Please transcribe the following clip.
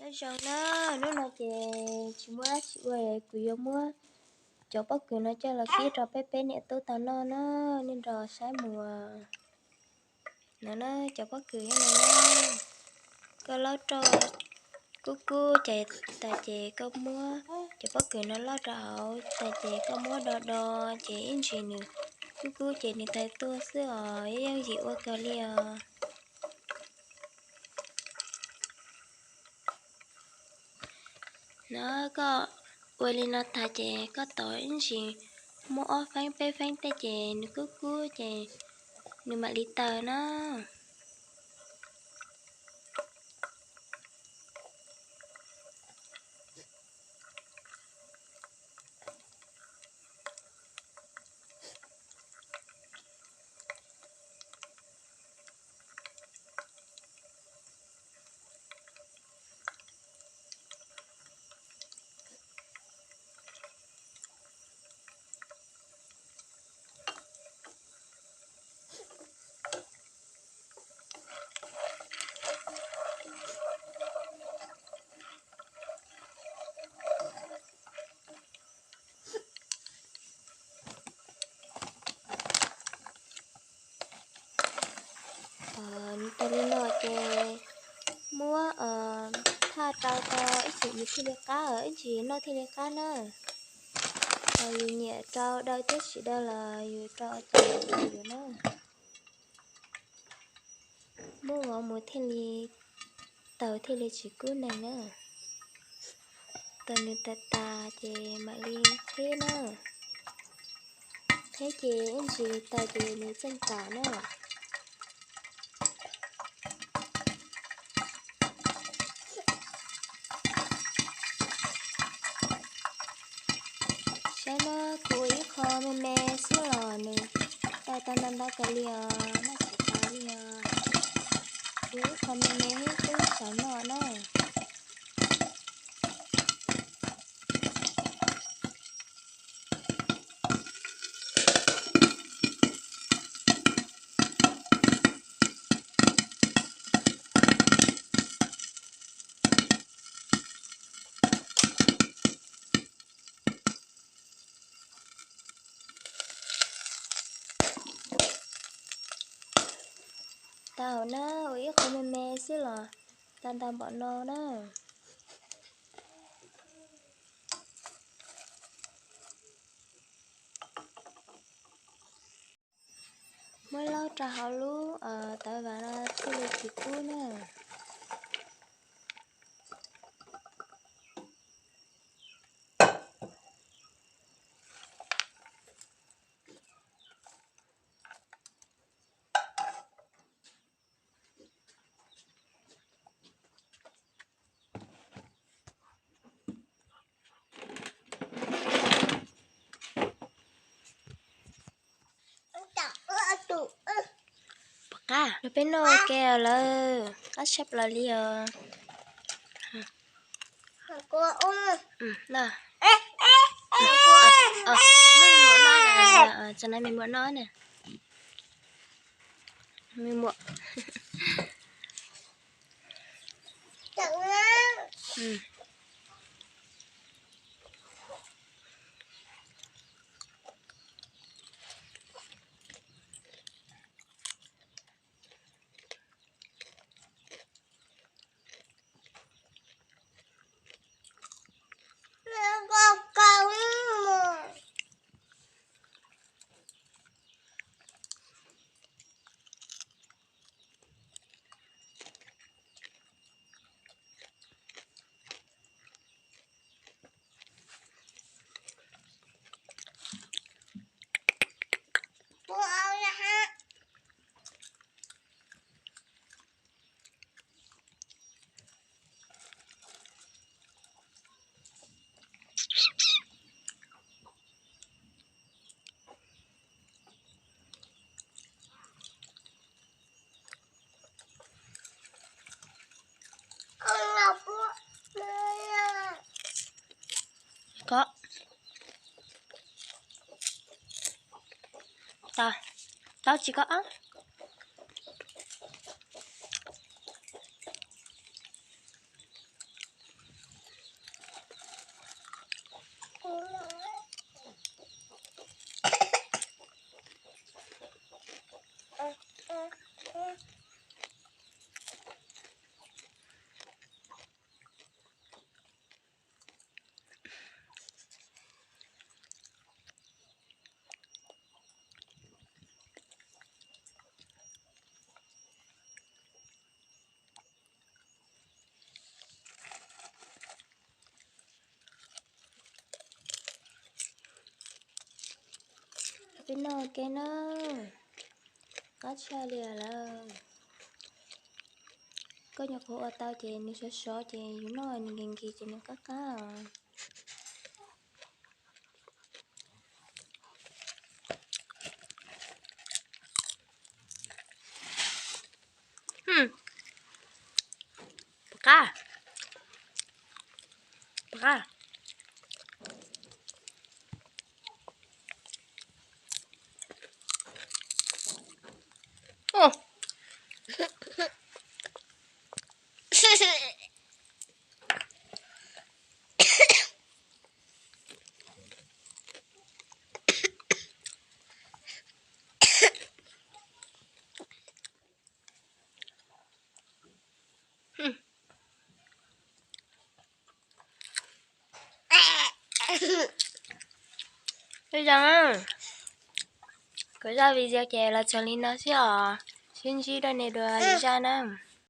Nyob zoo na, hnub no ces tsis muaj dab tsi ua, kuv yuav muab cov pob kws no coj los kib rau peb peb niam tub tau noj na, nej nrog saib mus. No na, cov pob kws no na, koj loj rau kub kub ces tas ces koj muab cov pob kws no loj rau hauv tas ces koj muab do do ces ib ntsis nws kub kub ces nws tawg tuaj xwb os, yeej yooj yim ua kawg li os. No koj ua li no tag ces koj tos ib ntsis muaj ob feeb peb feeb tej ces nws kub kub ces nws mam li tawg na. Tau li no ces muab thaj rau tau ib chim yus thiaj li qab, ib chim noj thiaj li qab na. Yus nyiam rau daw thiab tsis daw los yus rau ces yus na. Muab vov mus thiaj li tawg thiaj li tsis kub neeg na. Tau nws tawg tas ces mam li qhib na. Qhib ces ib ntsis tawg ces nws txeej tawg na. Saib na, kuv ua ib qho me me xwb los nws tawg tau ntau ntau kawg li os, noj tsis tau li os. Ua ib qho me me thiab twb xav noj na. Tau na, ua ib qho me me xwb los tau ntau npaum no na. Muab laub rau hauv lub tawv vas no thiaj li tsis kub na. Pom qab, peb noj ua ke lawm, qab tshaj plaws li os. Tso na, me muam noj na, me muam. Ko, tau, tau tsis ko ob. Noj ke na, qab tshaj li lawm. Koj nyuam qhuav ua tau ces nws sov sov ces yus noj nws nkis nkis ces nws qab qab. Puas qab? Puas qab? Zoo, kuv zaj video ces los txog li no xwb os. Sib ntsib dua nej dua li zaj na.